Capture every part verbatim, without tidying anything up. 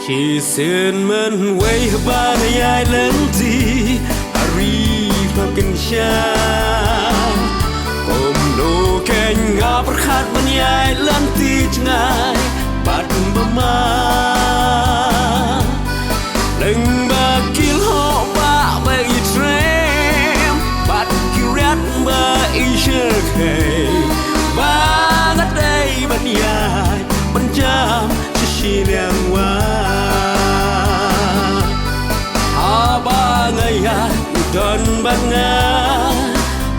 Shisien mynwei haba nga ïaid lynti ha ri Pynshai, kumno kein nga pyrkhat ban ïaid lynti jngai bad bymman. Lyngba ki lyoh bah ba i trem bad ki riat ba i shyrkhei, ba nga dei ban ïaid ban jam sha shiliang wah. Haba nga ïaid u don bad nga,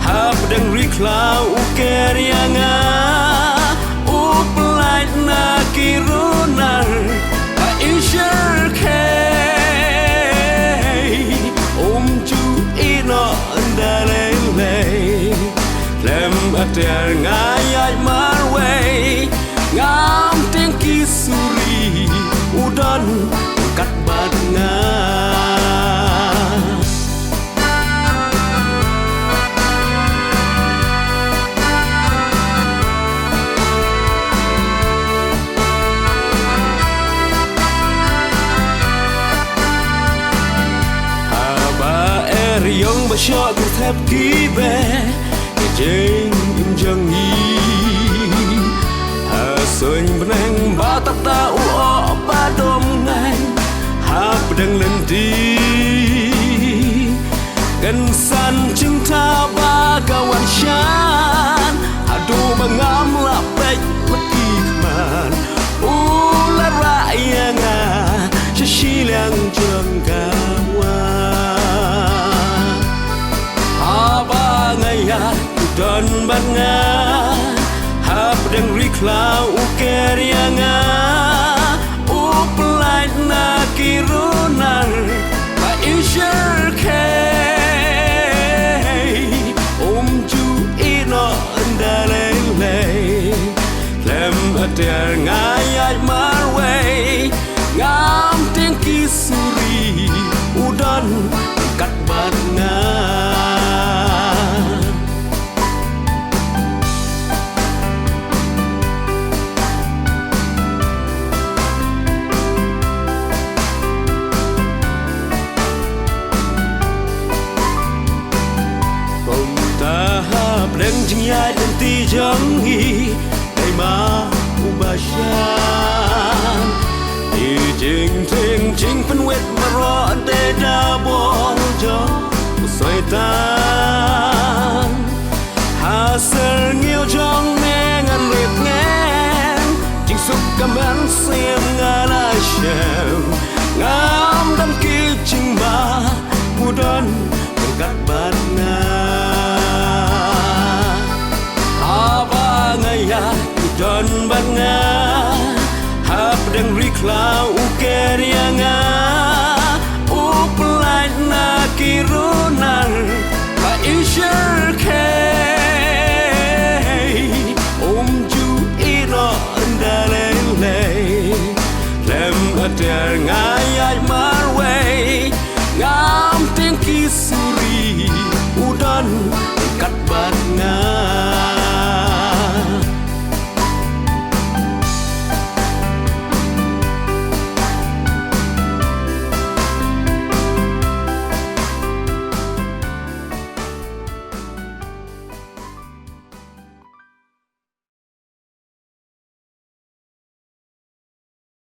hapdeng ri khlaw u ker ïa nga, u pyllait na ki runar ba i shyrkhei. Um ju ïehnoh ynda lei lei, khlem atiar nga ïaid marwei. Ngam tieng ki suri, u don ryngkat bad nga. Haba er ïong ba shoh ki thep ki beh, ki jingim jong ngi. Ha suiñ bneng ba tap da u lyoh ba dom ngai hapdeng lynti. Kynsan jingthaw ba ka wan shan, haduh ba ngam lah peit la ki khmat. U la rah ïa nga sha shiliang jong ka wah. Haba nga ïaid u don bad nga, hapdeng ri khlaw u ker ïa nga, u pyllait na ki runar ba i shyrkhei. Um ju ïehnoh ynda lei lei, khlem atiar nga ïaid marwei. Ngam tieng ki suri, u don ryngkat bad nga. Kumta hapdeng jingïaid lynti jong ngi, dei ma u ba shan. Ki jingtieng jingpynwit baroh dei da bor jong u Soitan. Ha syrngiew jong me ngan rit ngeng, jingsuk ka mynsiem nga la shem. Ngam don ki jingbha, u don ryngkat bad nga. Haba nga ïaid u don bad nga, hapdeng ri khlaw u ker ïa nga, u pyllait na ki runar ba i shyrkhei. Um ju ïehnoh ynda lei lei, khlem atiar nga ïaid marwei. Ngam tieng ki suri, u don